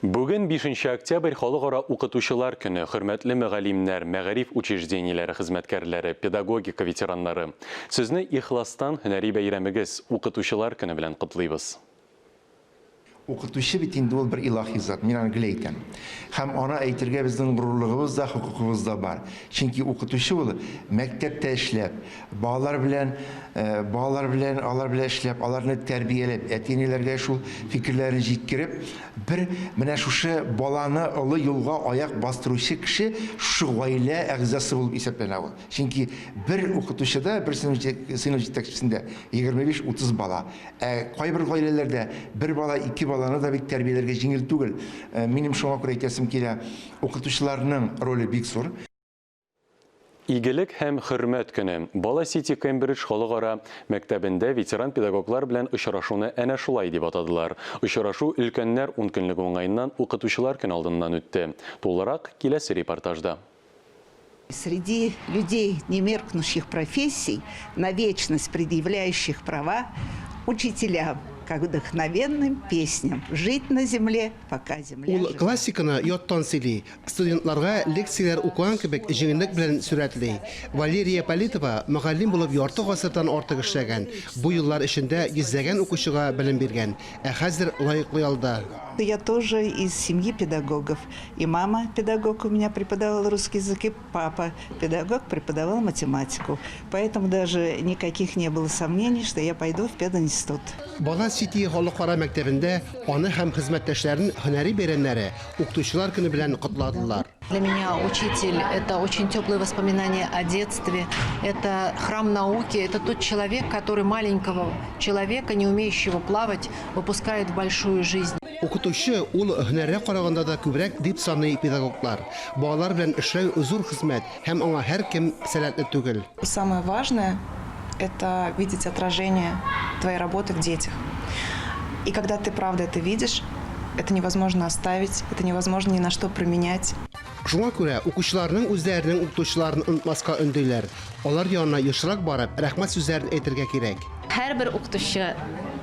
Бүген 5 октябрь Халыкара укытучылар көне. Хөрмәтле мөгаллимнәр, мәгариф учреждениеләре хезмәткәрләре, педагогика ветераннары! Сезне ихластан һөнәри бәйрәмегез, Укытучылар көне белән котлыйбыз! Укытучы бит инде ул бер илаһи зат, мин аны гел әйтәм. Һәм аны әйтергә безнең горурлыгыбыз да, хокукыбыз да бар. Чөнки укытучы ул мәктәптә эшләп, балалар белән, балалар белән, алар белән эшләп, аларны тәрбияләп, әти-әниләргә шул фикерләрен җиткереп, бер менә шушы баланы олы юлга аяк бастыручы кеше шушы гаилә әгъзасы булып исәпләнә ул. Чөнки бер укытучыда, бер сыйныф җитәкчесендә 25-30 бала. Ә кайбер гаиләләрдә бер бала, ике баланы да бит тәрбияләргә җиңел түгел. Минем шуңа күрә әйтәсем килә, укытучыларның роле бик зур. Игелек һәм хөрмәт көне. Бала Сити Кембридж халыкара мәктәбендә ветеран педагоглар белән очрашуны әнә шулай дип атадылар. Очрашу өлкәннәр ункөнлеге уңаеннан Укытучылар көне алдыннан үтте. Тулырак, киләсе репортажда. Среди людей немеркнущих профессий, на вечность предъявляющих права, учителям, как вдохновенным песням, жить на земле, пока земля Ул жива. классиканы яттан сөйли, студентларга лекцияләр укыган кебек җиңеллек белән сурәтли. Валерия Политова мөгаллим булып ярты гасырдан артык эшләгән, бу еллар эчендә йөзләгән укучыга белем биргән, ә хәзер лаеклы ялда. Я тоже из семьи педагогов. И мама педагог у меня преподавала русский язык, и папа педагог преподавал математику. Поэтому даже никаких не было сомнений, что я пойду в пединститут. Бала Сити халыкара мәктәбендә аны һәм хезмәттәшләрен һөнәри бәйрәмнәре, Укытучылар көне белән котладылар. Для меня учитель – это очень теплые воспоминания о детстве, это храм науки, это тот человек, который маленького человека, не умеющего плавать, выпускает в большую жизнь. Укытучы ул һөнәргә караганда да күбрәк, дип саный педагоглар. Балалар белән эшләү зур хезмәт һәм аңа һәркем сәләтле түгел. Самое важное – это видеть отражение твоей работы в детях. И когда ты правда это видишь, это невозможно оставить, это невозможно ни на что променять. Шуңа күрә укучыларның үзләренең укытучыларын онытмаска өндиләр. Алар янына ешрак барып, рәхмәт сүзләрен әйтергә кирәк. Һәрбер укытучы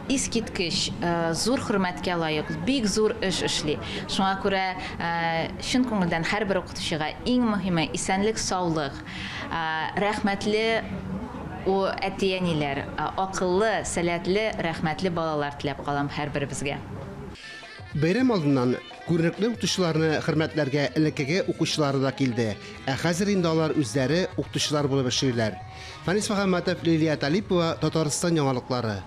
искиткеч зур хөрмәткә лаек, бик зур эш эшли. Шуңа күрә чын күңелдән һәрбер укытучыга иң мөһиме исәнлек-саулык, рәхмәтле әти-әниләр, акыллы, сәләтле, рәхмәтле балалар теләп калам һәрберебезгә. Бәйрәм алдыннан күренекле укытучыларны хөрмәтләргә элеккеге укучылары да килде. Ә хәзер инде алар үзләре укытучылар булып эшлиләр. Фәнис Мөхәммәтов, Лилия Талипова, Татарстан яңалыклары.